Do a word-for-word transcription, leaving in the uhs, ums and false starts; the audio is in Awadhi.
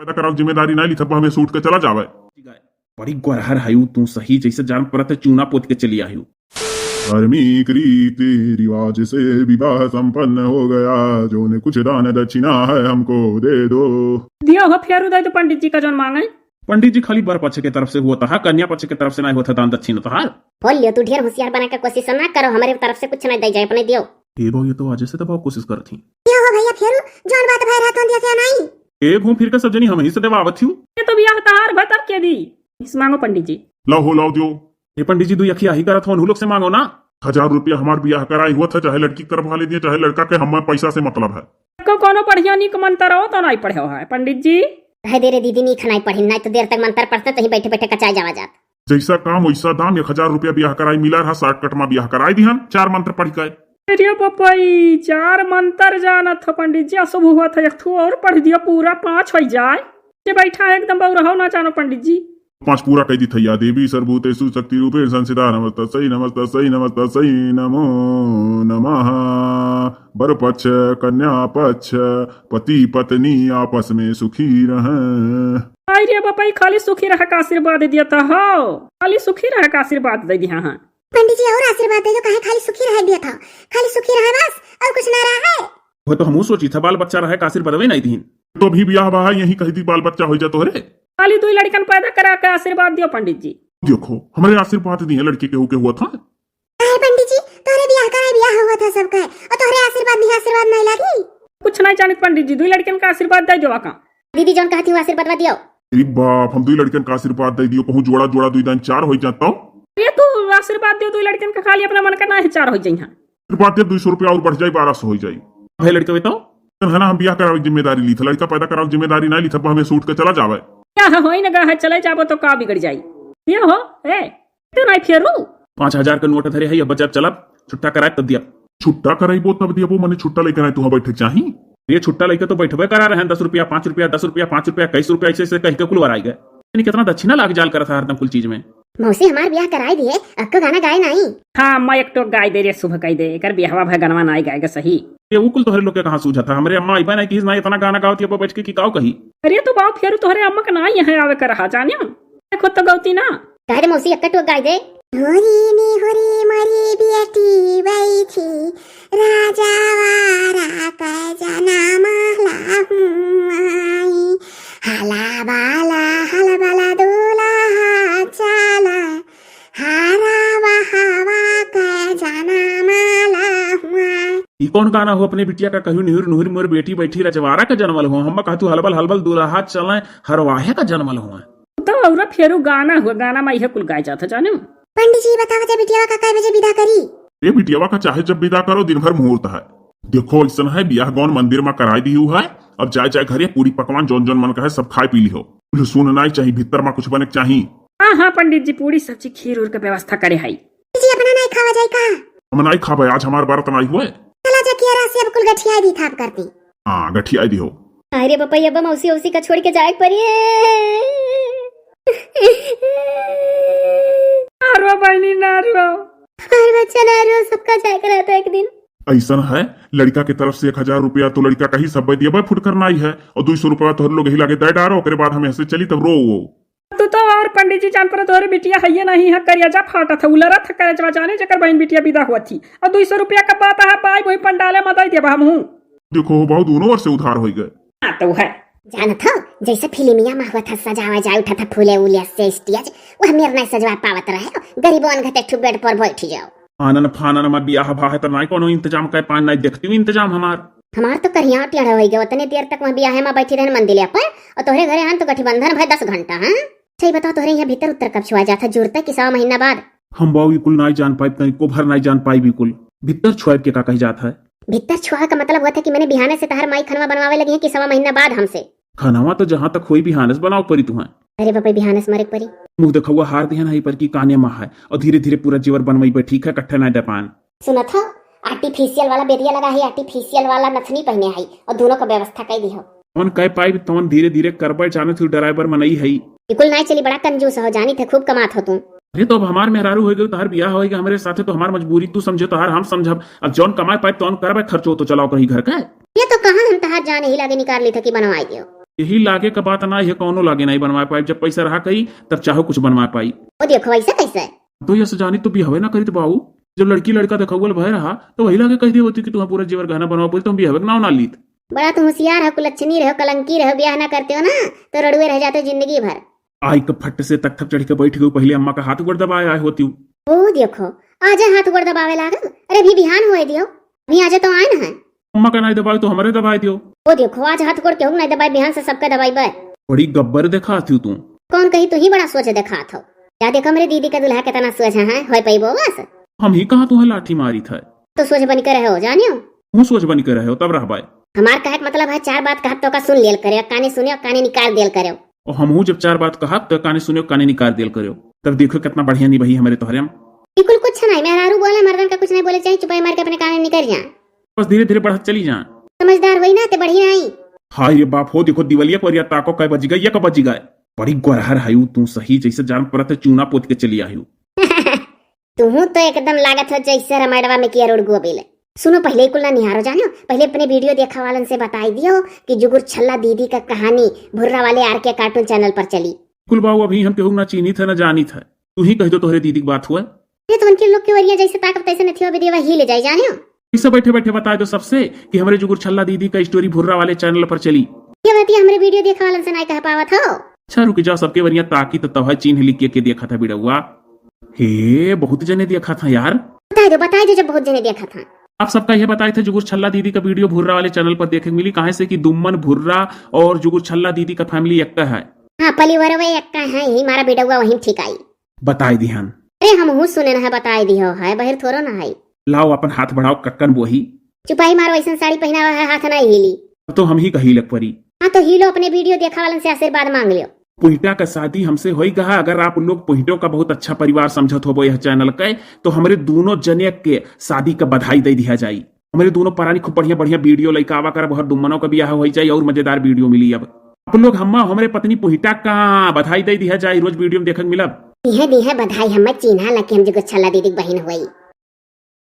पैदा करावे क जिम्मेदारी नाहीं लीथत, हमें सूट के चला जावे। बड़ी गोरहर हयू तू सही, जैसे जान पड़त है चूना पोत के चली आयू। धार्मिक रीति रिवाज से विवाह संपन्न हो गया, जो ने कुछ दान दक्षिणा है हमको दे दो। दियो हो फेरू दे दो पंडित जी का जौन मांगे। पंडित जी खाली बर पक्ष के तरफ से होत है, कन्या पक्ष के तरफ से नाहीं होत है दान दक्षिणा तोहार। बोल लियो तू, ढेर होशियार बने के कोशिश ना करो, हमरे तरफ से कुछ नाहीं दे जाए, अपने दियो। ए बहू, ये तो आज से दबाव कोशिश करत ही। दियो हो भैया फेरू, जौन बात भय रहत होन दिया क्या नाहीं? ए घूम फिर के सब जनी हमहीं से देवावत ही। ये तो बियाह तहार भय तब के दी। इस मांगो पंडित जी। लाओ हो, लाओ दियो। ए पंडित जी, दुई अखिया ही करत होन, हु लोग से मांगो ना। हजार रुपया हमार बियाह कराई हुआ था, चाहे लड़की के तरफ वाले दिए, चाहे लड़का के, हमें पैसा से मतलब है। को कोनो बढ़िया नीक मंत्र हो तो नाहीं पढ़े हो है पंडित जी। कह दे रे दीदी, नीक नाहीं पढ़ी, नाहीं तो देर तक मंत्र पढ़ते तो ही बैठे बैठे कचाए जावा जात। जैसा काम वैसा दाम, एक हजार रुपया बियाह कराई मिला रहा, shortcut मा बियाह कराई दिहन, चार मंत्र पढ़ के। अरे बपई, चार मंत्र जानत हो पंडित जी, अशुभ हुआ था, एक ठो और पढ़ दियो, पूरा पाँच हो जाए। ये बैठा है एकदम बौरहो ना जानो पंडित जी। पाँच पूरा कह दी थैया। देवी सर्वभूतेषु शक्ति रूपेण संस्थिता, नमस्तस्यै नमस्तस्यै नमस्तस्यै नमो नमः। बर पक्ष, कन्या पक्ष, पति पत्नी आपस में सुखी रहें। अरे बपई, खाली सुखी रहे का आशीर्वाद दिया था हो, खाली सुखी रहे का आशीर्वाद दे दिया हाँ। पंडित जी और आशीर्वाद दे दो, काहे खाली सुखी रहे दिया था, खाली सुखी रहे बस और कुछ ना रहे। वो तो हमहू सोची था बाल बच्चा रहे का आशीर्वाद नाहीं दीन। तो अभी बियाह बा है, यही कह दी बाल बच्चा हो जा तोहरे। खाली दुई लड़कन पैदा करा के आशीर्वाद दियो पंडित जी। देखो, हमरे आशीर्वाद दिए लड़की केहू के हुआ था। काहे पंडित जी, तोहरे बियाह कराए बियाह हुआ था सबका, और तोहरे आशीर्वाद नहीं, आशीर्वाद नहीं लागी। कुछ नाहीं जानित पंडित जी, दुई लड़कन का आशीर्वाद दे देवा का। दीदी जौन कहती हूँ आशीर्वाद दियो। अरे बाप, हम दुई लड़कन का आशीर्वाद दे दियो, कहूँ जोड़ा जोड़ा दुई दान चार हो जाता। ये तू आशीर्वाद दियो दुई लड़कन का, खाली अपना मन का ना है चार हो जाई हाँ। आशीर्वाद दे, दुई सौ रुपया और बढ़ जाए, बारह सौ हो जाए। भाई लड़के बताओ। है ना, हम बियाह करावे की जिम्मेदारी ली था, लड़का पैदा करावे की जिम्मेदारी नाहीं ली था, हमें सूट के चला जावे। क्या है, होई न गा है, चले जाबो तो का बिगड़ जाई? ये हो, ए, तो नाहीं फेरू। पाँच हजार का नोट धरे है, ये बजट चलब, छुट्टा कराए तब दिया। छुट्टा कराइबो तब दियाबो, मने छुट्टा लेके नाहीं तू बैठे चाही। ये छुट्टा लेके तो बैठबे करा रहे हैं, दस रुपया, पाँच रुपया, दस रुपया, पाँच रुपया, इक्कीस रुपया, ऐसे ऐसे कह के कुल वराई गए। यानी कितना दक्षिणा लाग जाल करत है हरदम कुल चीज में। मौसी हमार बियाह कराई दिए, अक्को गाना गाए नाहीं। हाँ, अम्मा एक टोक गाए दे रे, शुभ कही दे, एकर बियाहवा भय गनवा नाहीं गाए गे सही। ये उ कुल तोहरे लोग के कहाँ सूझत है? हमरे अम्मा अइबे नाहीं किहिस ना, इतना गाना गावत ये बैठ के कि काव कही। अरे तो बाऊ फेरू तोहरे अम्मा का नाहीं यहाँ आवे कर रहा जानियो। देखो तो गौती ना। गाए दे मौसी, एक टोक गाए दे। होरी नी होरी मरी बेटी बैठी, राजा वारा का जना माला हुआई। हाला बाला, हाला बाला दूल्हा चाला, हारा बहावा का जना माला हुआ। ई कौन गाना हो अपने बिटिया का? कहू निहुर निहुर मोर बेटी बैठी रजवाड़ा का जनमल हो। हम कहतू हलबल हलबल दूल्हा चले हरवाहे का जनमल हो। तो और फेरू गाना हुआ, गाना में यह कुल गाए जाता जाने। पंडित जी बतावा जा बिटिया का कै बजे विदा करी? ए बिटिया का चाहे जब विदा करो, दिन भर मुहूर्त है। देखो ऐसन है, बियाह गौन मंदिर में कराई दी है, अब जाए जाए घरे पूरी पकवान जौन जौन मन का है सब खाए पी लिहो। कुल सुन नाई चाही, भीतर में कुछ बने के चाही। हाँ हाँ पंडित जी, पूरी सब्जी खीर उर के व्यवस्था करे हई। जी अपना नाई खावा जाए का? हम नाई खाबे, आज हमार व्रत नाई हुए। चला जा किया राशि अब कुल गठिया दी थाप करती। हाँ गठिया दी हो। अरे बपई, अब मौसी औसी का छोड़ के जाए के पड़ी। ना रो बहनी, ना रो। हमार बच्चा ना रो, सबका जाए के रहता एक दिन। ऐसन है, लड़का के तरफ से एक हजार रुपया तो लड़का कही सब दिया फुटकर नाई है, और दो सौ रुपया तोहर लोग ही लागे दे डारो, ओकरे बाद हम ऐसे चली तब रो वो। तू तो और पंडित जी जान पर तोहरे बिटिया है ये नहीं है, करिया जा फाटा था, उलरा था करे जाने जेकर बहन बिटिया विदा हुआ थी, और दो सौ रुपया का बात है, पाई वही पंडाले में दे देबा हमहू। देखो हो बाऊ, दोनों ओर से उधार होई गए। हाँ, तो है। जानत हो, जैसे फिल्मिया में हुआ था, सजावा जाए उठा था फूले उले से स्टेज, वह मेर नहीं सजवा पावत रहे, गरीबों घटे ठू बेड पर बैठ जाओ। आनन फानन में बियाह भा है, तो नाई कोनो इंतजाम कर पान, नाई देखती हूँ इंतजाम हमार। हमार तो करिया टेढ़ा होई गया, उतने देर तक वहाँ बियाह में बैठी रहन मंदिलिया पर, और तोहरे घरे आन तो गठबंधन भय दस घंटा, हाँ? सही बताओ, तोहरे यहाँ भीतर उत्तर कब छुआ जाता, जुड़ता कि सवा महीना बाद? हम बाऊ ई कुल नाई जान पाइब, तनिको भर नाई जान पाइब ई कुल। भीतर छुआइब के का कही जात है? भीतर छुआ का मतलब हुआ था कि मैंने बिहाने से तहार माई खनवा बनवावे लगी है कि सवा महीना बाद हमसे। खनवा तो जहाँ तक होई बिहाने से बनाओ परी तुहें। अरे बापा, बिहाने से मरे के परी। मुँह देखौआ हार दिहन है पर की काने मा है, और धीरे धीरे पूरा जेवर बनवाई पर, ठीक है, कट्ठे नाई दे पान। सुनत हो, आर्टिफिशियल वाला बेरिया लगा है, आर्टिफिशियल वाला नथनी पहने है, और दोनों का व्यवस्था कर दी हो। हमन कह पाइब तवन धीरे धीरे करबे, जाने तू ड्राइवर मनई हई। बिल्कुल नाई चली, बड़ा कंजूस हो, जानी थे खूब कमात हो तू। अरे तो अब हमार मेहरारू हो गई, तोहार बियाह होई गई हमरे साथे, तो हमार मजबूरी तू समझे, तोहार हम समझब। अब जौन कमाए पाइब तवन करबे, खर्चो तो चलाओ करी घर का। ये तो कहाँ हम तहार जाने ही लागे निकाल ली था कि बनवाई दियो। यही लागे का बात ना, यह कौनो लागे नहीं बनवा पाई। जब पैसा रहा कही, तब चाहो कुछ बनवा पाई। ओ देखो, ऐसा कैसे? तो यस जानी तो बियाहवे ना करित बाऊ। जब लड़की लड़का देखउअल भय रहा, तो वही लागे कह दिए होती कि तुम्हें पूरा जेवर गहना बनवा, बोलते हम बियाहवे के नाव ना लीत। बड़ा तुम होशियार हो, कुलच्छनी रहो, कलंकी रहो, ब्याह ना करते हो ना, तो रड़ुए रह जाते हो जिंदगी भर। आई के फट से तख्त पर चढ़ के बैठ गई, पहले अम्मा का हाथ गोड़ दबाए आए होती हूँ। ओ देखो, आजा हाथ गोड़ दबावे लागल। अरे अभी बिहान होए दियो, अभी आजा तो आए ना है। अम्मा का नहीं दबाए तो हमरे दबाए दियो। ओ देखो, आज हाथ गोड़ केहू नहीं दबाए, बिहान से सबका दबाई बे। बड़ी गब्बर देखात हूँ तू। कौन कही तू ही बड़ा सोझ देखात हो। या देखो हमरे दीदी का दुल्हा कितना सोझ है, होए पैबो बस। हम ही कहाँ तुम्हें लाठी मारी था। तो सोझ बनी के रहे हो, जानियो। हूँ सोझ बनी के रहे हो, तब रहबाए। हमार कहे के मतलब है, चार बात कहब तो का सुन लेल करे, काने सुने, काने निकाल देल करे। और हमहू जब चार बात कहब तो काने सुने, काने निकाल देल करे। तब देखो कितना बढ़िया निबही हमरे तोहरे में। बिल्कुल कुछ नहीं, मेहरारू बोले, मर्दन का कुछ नहीं बोले चाहिए, चुपाई मार के अपने काने निकल जाए। बस धीरे धीरे बढ़त चली जाए। समझदार होई ना ते बढ़ी नहीं। हाय रे बाप हो, देखो दिवलिया कोरिया ताको कै बजी गई, एक बजी गए। बड़ी गोरहर है तू सही, जैसे जान पड़त है चूना पोत के चली आयु। तुहू तो एकदम लागत हो जैसे रमायणवा में किया रोड गोबिल। सुनो, पहले ही कुल ना निहारो जानो, पहले अपने वीडियो देखा वालन से बताई दियो कि जुगुर छल्ला दीदी का कहानी भुर्रा वाले आर के कार्टून चैनल पर चली। कुल बाबू अभी हम केहू ना चीन्हित है ना जानित है, तू ही कह दो तोहरे दीदी की बात हुआ। ये तो उनके लोग के वरिया जैसे ताकत तैसे नथिया विदेवा ही ले जाए जाने हो। इसे बैठे बैठे बता दो सबसे कि हमरे जुगुर छल्ला दीदी का स्टोरी भुर्रा वाले चैनल पर चली। ये बतिया हमरे वीडियो देखा वालन से नहीं कह पावत हो। अच्छा रुक जा, सबके वरिया ताकी तो तब है चीन्ह लिख के, के देखा था बिड़ौआ। हे, बहुत जने देखा था यार। बताई दो, बताई दो, जब बहुत जने देखा था। आप सबका यह बताए थे जुगुर छल्ला दीदी का वीडियो भुर्रा वाले चैनल पर देखे के मिली, काहे से कि दुम्मन भुर्रा और जुगुर छल्ला दीदी का फैमिली एक है। हाँ, परिवार में एक है, ही हमारा बिड़ौआ वहीं ठीक आई। बताई दिहन। अरे हमहू सुने न है, बताई दिहो है, बहिर थोड़ो न है। लाओ अपन हाथ बढ़ाओ, कक्कन बोही। चुपाई मारो, ऐसन साड़ी पहनावा है, हाथ नहीं हिली। तो हम ही कही लग परी। हाँ तो हिलो, अपने वीडियो देखा वालन से आशीर्वाद मांग लियो। पुहिटा का शादी हमसे होई गहा। अगर आप लोग पुहिटों का बहुत अच्छा परिवार समझत होबो यह चैनल के, तो हमरे दोनों जने के शादी का बधाई दे दिया जाई। हमरे दोनों परानी खूब बढ़िया बढ़िया वीडियो लइका आवा करब, हर दुम्मनों का बियाह होई जाई और मजेदार वीडियो मिली। अब आप लोग हम्मा हमरे पत्नी पुहिटा का बधाई दे दिया जाई, रोज वीडियो में देखक मिलब। दिहे दिहे बधाई, हम्मा चीन्हा लगे हम जुगुर छल्ला दीदी के बहिन होई।